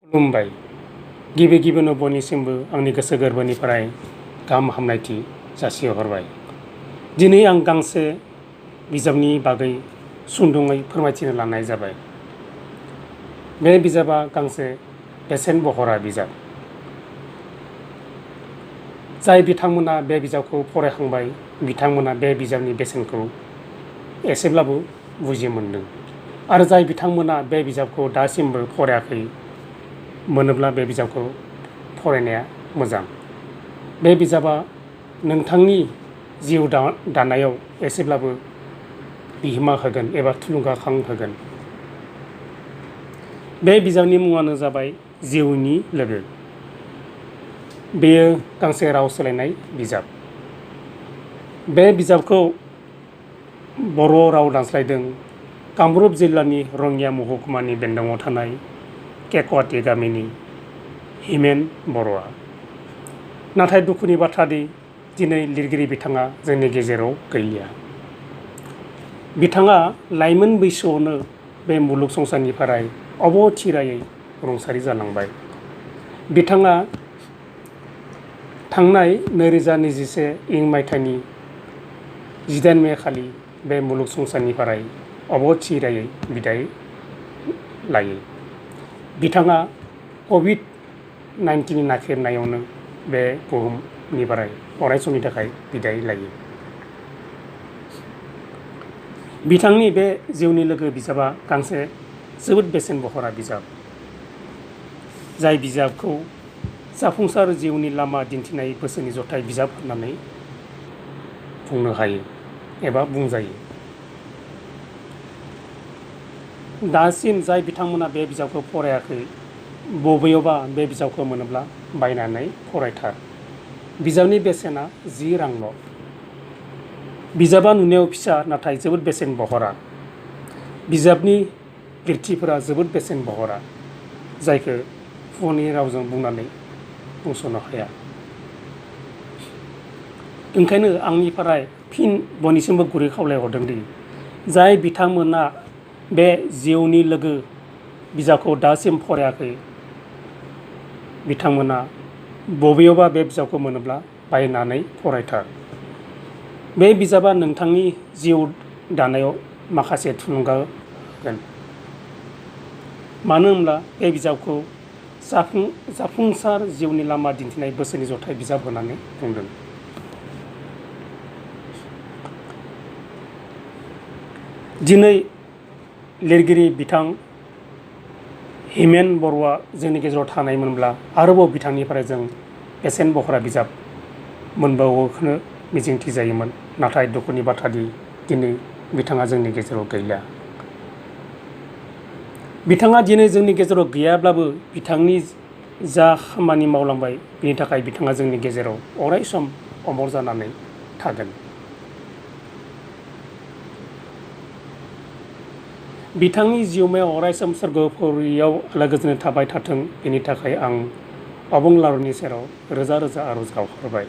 खुलुमबाय। गिबि गिबियावनो बयनिसिमबो आंनि गोसो गोरबोनिफ्राय गाहाम हामलायथि जासिहरबाय। दिनै आं गांसे बिजाबनि बागै सुंदुङै फोरमायथिनो लानाय जाबाय। बे बिजाबा गांसे बेसेन बहरा बिजाब। जाय बिथांमोना बे बिजाबखौ फरायखांबाय बिथांमोना बे बिजाबनि बेसेनखौ एसेब्लाबो बुजि मोनदों आरो जाय बिथांमोना बे बिजाबखौ दासिमबो फरायाखै मोनोब्ला बे बिजाबखौ फरायनाया मोजां। बे बिजाबा नोंथांनि जिउ दानायाव एसेब्लाबो बिहोमा होगोन एबा थुलुंगाखां होगोन। बे बिजाबनि मुङानो जाबाय जिउनि लोगो। बेयो गांसे राव सोलायनाय बिजाब। बे बिजाबखौ बर' राव दानस्लायदों कामरुप जिल्लानि रङिया महकुमानि बेन्दोङाव थानाय केकवाटी गामिनि हिमेन बर'आ। नाथाय दुखुनि बाथ्रा दि दिनै लिरगिरि बिथाङा जोंनि गेजेराव गैलिया। बिथाङा लाइमोन बैसोआवनो बे मुलुग संसारनिफ्राय अबथिरायै रुंसारि जालांबाय। बिथाङा थांनाय 2021 मायथाइनि 18 मे खालि बे मुलुग संसारनिफ्राय अबथिरायै बिदाय लायो। बिथाङा COVID-19 नाख्रेबनायावनो बे बुहुमनिफ्राय अराय समनि थाखाय बिदाय लायो। बिथांनि बे जिउनि लोगो बिजाबा गांसे जोबोद बेसेन बहरा बिजाब। जाय बिजाबखौ जाफुंसार जिउनि लामा दिन्थिनाय बोसोननि जथाय बिजाब होननानै बुंनो हायो एबा बुंजायो। दासिम जाय बिथांमोना बे बिजाबखौ फरायाखै बबेयावबा बे बिजाबखौ मोनोब्ला बायनानै फरायथार। बिजाबनि बेसेना 10 रांल'। बिजाबा नुनायाव फिसा नाथाय जोबोद बेसेन बहरा। बिजाबनि लिरथिफोरा जोबोद बेसेन बहरा जायखौ फुंनि रावजों बुंनानै बुंस'नो हाया। ओंखायनो आंनिफ्राय फिन बयनिसिमबो गुरै खावलायहरदों दि जाय बिथांमोना बे जिउनि लोगो बिजाबखौ दासिम फरायाखै बिथांमोना बबेयावबा बे बिजाबखौ मोनोब्ला बायनानै फरायथार। बे बिजाबा नोंथांनि जिउ दानायाव माखासे थुलुंगा होगोन। मानो होनब्ला बे बिजाबखौ जाफुंसार जिउनि लामा दिन्थिनाय बोसोननि जथाय बिजाब होननानै बुंदों। दिनै लिरगिरि बिथां हिमेन बर'आ जोंनि गेजेराव थानायमोनब्ला आरोबाव बिथांनिफ्राय जों बेसेन बहरा बिजाब मोनबावोखौनो मिजिंथिजायोमोन। नाथाय दुखुनि बाथ्रा दि दिनै बिथाङा जोंनि गेजेराव गैला। बिथाङा दिनै जोंनि गेजेराव गैयाब्लाबो बिथांनि जा खामानि मावलांबाय बिनि थाखाय बिथाङा जोंनि गेजेराव अराय सम अमर जानानै थागोन। बिथांनि जिउमायाव अरायसम सोरगोफुरियाव आलो गोजोनै थाबाय थाथों बेनि थाखाय आं अबंलावरिनि सेराव रोजा रोजा आर'ज गाबहरबाय।